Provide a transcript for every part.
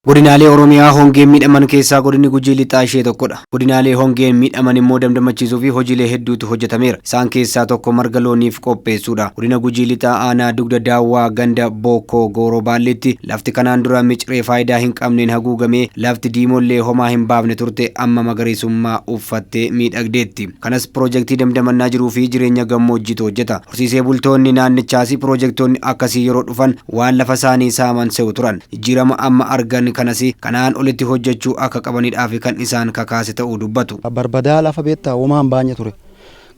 Godinaalee Oromiyaa hongeen miidhaman keessaa godinni Gujii Lixaa ishee tokkodha. Godinaalee hongeen miidhaman immoo damdamachiisuu fi hojiilee hedduutu hojjetameera. Isaan keessaa tokko marga looniif qopheessuudha. Godina Gujii Lixaa aanaa Dugda Daawwaa ganda Bookoo Gooroo Baallitti lafti kanaan dura miciree faayidaa hin qabneen haguugamee lafti diimollee homaa hin baafne turte amma magariisummaa uffattee miidhagdeetti. Kanas piroojeektii damdamannaa jiruu fi jireenya gammoojjiitu hojjeta. Horsiisee bultoonni naannichaas piroojeektoonni akkasii yeroo dhufan waan lafa isaanii saaman se'u turan. Jijjiirama amma argan kanas kanaan olitti hojjechuu akka qabanidhaaf kan isaan kakaase ta'uu dubbatu. Barbadaa lafa beektaa homaa hin baanye ture.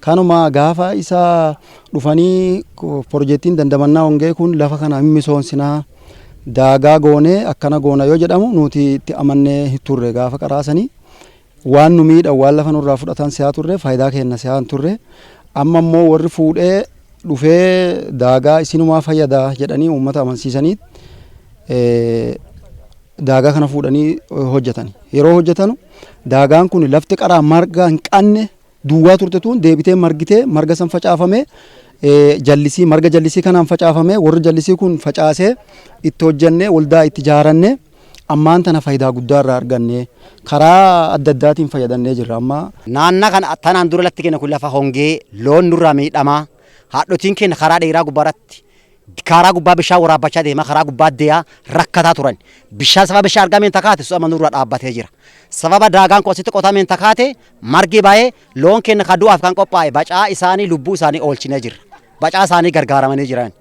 Kanuma gaafa isa dhufanii piroojeektiin dandamannaa hongee kun lafa kana hin misoomsinaa daagaa goonee akkana goona yoo jedhamu nuti itti amannee turre. Gaafa qaraasanii waan nu miidhan, waan lafa nurraa fudhatan si'aa turre, faayidaa kenna si'aa hin turre. Amma immoo warri fuudhee dhufee daagaa isinumaa fayyada jedhanii uummata amansiisanii daagaa kana fuudhanii hojjetan. Yeroo hojjetanu daagaan kun lafti qaraa marga hin qabne duwwaa turte tun deebitee margitee marga san facaafame, jallisii marga jallisii kanaan facaafame, warri jallisii kun facaasee itti hojjennee waldaa itti ijaaranne, ammaan tana faayidaa guddaa irraa arganne, karaa adda addaatiin fayyadannee jirra amma. Naannaa kana tanaan dura lafti keenya kun lafa hongee, loon nurraa miidhamaa, haadhotiin keenya karaa dheeraa gubbaarratti karaa gubbaa bishaan waraabbachaa deemaa, karaa gubbaa deeyaa rakkataa turan. Bishaan sababa bishaan argameen takaate su'ama nurraa dhaabbatee jira. Sababa daagaan kun asitti qotameen takaate margi baay'ee loon keenya kan du'aaf kan qophaa'e bacaa isaanii lubbuu isaanii oolchinee jirra. Bacaa isaanii gargaaramanii jiran.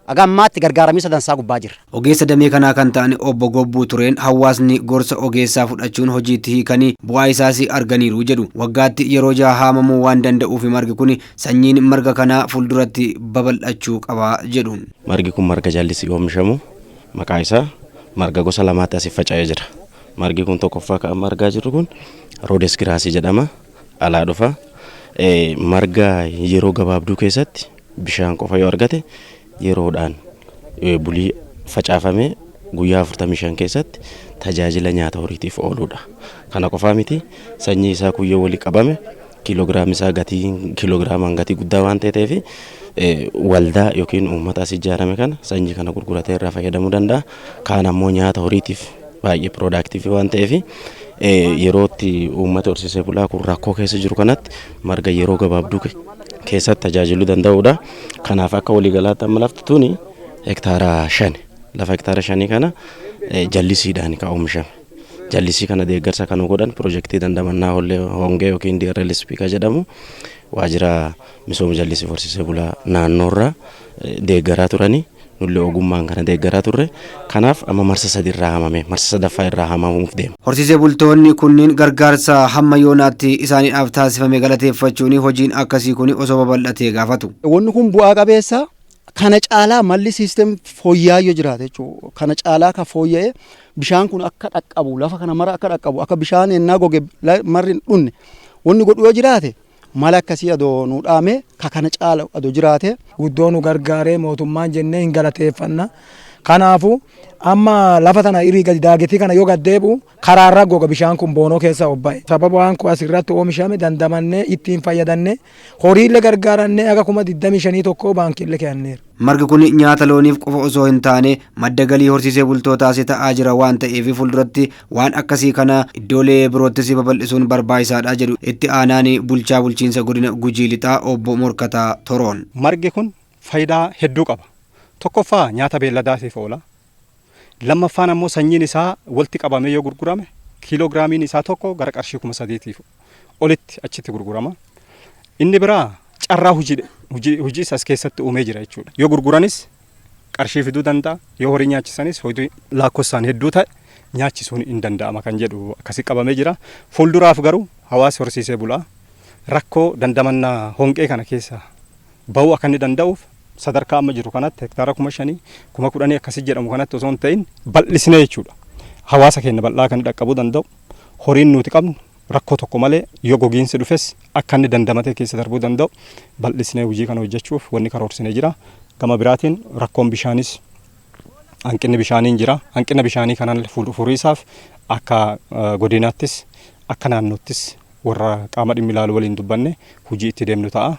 Aga ammaatti gargaaramii sadansaa gubbaa jirra. Ogeessa damee kanaa kan ta'an obbo Gobbuu Tureen hawaasni gorsa ogeessaa fudhachuun hojiitti hiikanii bu'aa isaas arganiiru jedhu. Waggaatti yeroo jaha haamamuu waan danda'uuf margi kun sanyiin marga kanaa fuulduratti babal'achuu qaba jedhu. Margi kun marga jallisii oomishamu, maqaa isaa marga gosa lamaatti asii faca'ee jira. Margi kun tokkoffaa kan amma argaa jirru kun Rhodes grass jedhama. Alaa dhufa. Marga yeroo gabaabduu keessatti bishaan qofa yoo argate yeroodhaan bulii facaafamee guyyaa 45 keessatti tajaajila nyaata horiitiif ooludha. Kana qofaa miti, sanyii isaa kun yoo walii qabame kiiloogiraamni isaa gatii kiiloogiraamaan gatii guddaa waan ta'eef waldaa yookiin uummata as ijaarame kana sanyii kana gurguratee irraa fayyadamuu danda'a. Kaan ammoo nyaata horiitiif baay'ee productive waan ta'eef yerootti uummata horsiisee bulaa kun rakkoo keessa jiru kanatti marga yeroo gabaabduu keessatti tajaajiluu danda'udha. Kanaaf akka waliigalaatti amma lafti tuni hektaara 5, lafa hektaara 5 kana jallisiidhaan kan oomishame. Jallisii kana deeggarsa kan godhan piroojeektii dandamannaa hongee yookiin DRLSP kan jedhamu waajjira misooma jallisii horsiisee bulaa naannoorraa deeggaraa turanii, nullee ogummaan kana deeggaraa turre. Kanaaf amma marsa 3 irraa hamame, marsa sadaffaa irraa hamamuuf deema. Horsiisee bultoonni kunniin gargaarsa hamma yoonaatti isaaniidhaaf taasifame galateeffachuun hojiin akkasii kun osoo babal'atee gaafatu. Wanni kun bu'aa qabeessa, kana caalaa malli system fooyya'aa yoo jiraate jechuudha. Kana caalaa kan fooyya'e bishaan kun akka dhaqqabu, lafa kana mara akka dhaqqabu, akka bishaan ennaa goge marri hin dhunne wanni godhu yoo jiraate, mala akkasii adoo nu dhaame ka kana caala adoo jiraate. Guddoo nu gargaaree mootummaan jennee hin galateeffanna. Kanaafuu amma lafa tana irii gadi daagetii kana yoo gad deebi'u karaarra goga, bishaan kun boonoo keessa obba'e. Sababa waan kun asirratti oomishame dandamannee ittiin fayyadannee horiillee gargaarannee aga 25,000 tokko baankiillee kenneera. Margi kun nyaata looniif qofa osoo hin taane madda galii horsiisee bultootaas ta'aa jira waan ta'eef fuulduratti waan akkasii kana iddoolee biroottis babal'isuun barbaachisaadha jedhu itti aanaan bulchaa bulchiinsa godina Gujii Lixaa obbo Morkataa Toroon. Margi kun faayidaa hedduu qaba. Tokkoffaa nyaata beelladaatiif oola. Lammaffaan ammoo sanyiin isaa walitti qabamee yoo gurgurame kiiloogiraamiin isaa tokko gara qarshii 3,000tiif olitti achitti gurgurama. Inni biraa carraa hojii hojiis as keessatti uumee jira jechuudha. Yoo gurguranis qarshii fiduu danda'a. Yoo horii nyaachisanis horii lakkoofsaan hedduu ta'e nyaachisuun hin danda'ama kan jedhu akkasii qabamee jira. Fuulduraaf garuu hawaasi horsiisee bulaa rakkoo dandamannaa hongee kana keessa bahuu akka inni danda'uuf sadarkaa amma jiru kanatti hektaara 5,000, 10,000 akkasii jedhamu kanatti osoo hin ta'in bal'isnee jechuudha. Hawaasa keenya bal'aa kan dhaqqabuu danda'u, horiin nuti qabnu rakkoo tokko malee yoo gogiinsi dhufes akka inni dandamatee keessa darbuu danda'u bal'isnee hojii kana hojjechuuf wanni karoorsinee jira. Gama biraatiin rakkoon bishaanis, hanqinni bishaanii jira. Hanqina bishaanii kanaan furiisaaf akka godinaattis akka naannoottis warra qaama dhimmi ilaalu waliin dubbanne hojii itti deemnu ta'a.